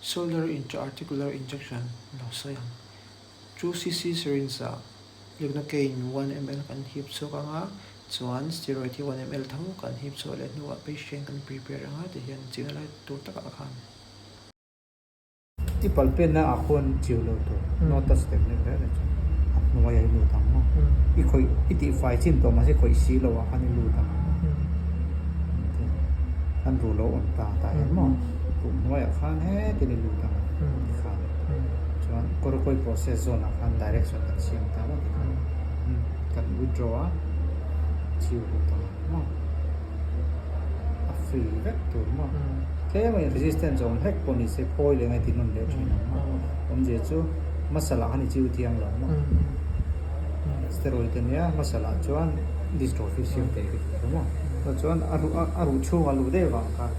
Shoulder intra-articular injection lo sawi ang. 2cc syringe ah lignocaine 1 ml kan hip chhuak ang a, chuan steroid hi 1 ml tho kan hip chhuah leh hnuah patient kan prepare ang a tihian china lai tur takah khan. I pal penna ah khuan chiu lo tur no touch step lek reng reng chu a hnuai ah i lut ang maw? I khawih i tihfai chin tawh mahse khawih si lo ah khan i lut ang kan ru lo awm ta tah hian maw ruh hnuai ah khan hetin i lut ang tikhan chuan coracoid process zawn ah khan direction kan siam ta maw tikhan kan withdraw a chiu lut ang maw a free vek tur maw tlem a in resistance awm hlek pawh ni se phawi leh ngai tihnawn leh thin ang maw awmzia chu masala khan i chiu thiang lo maw steroid ania masala chuan dystrophy siam thei ka ti maw chuan a ruh chhungah luh daih vang khan.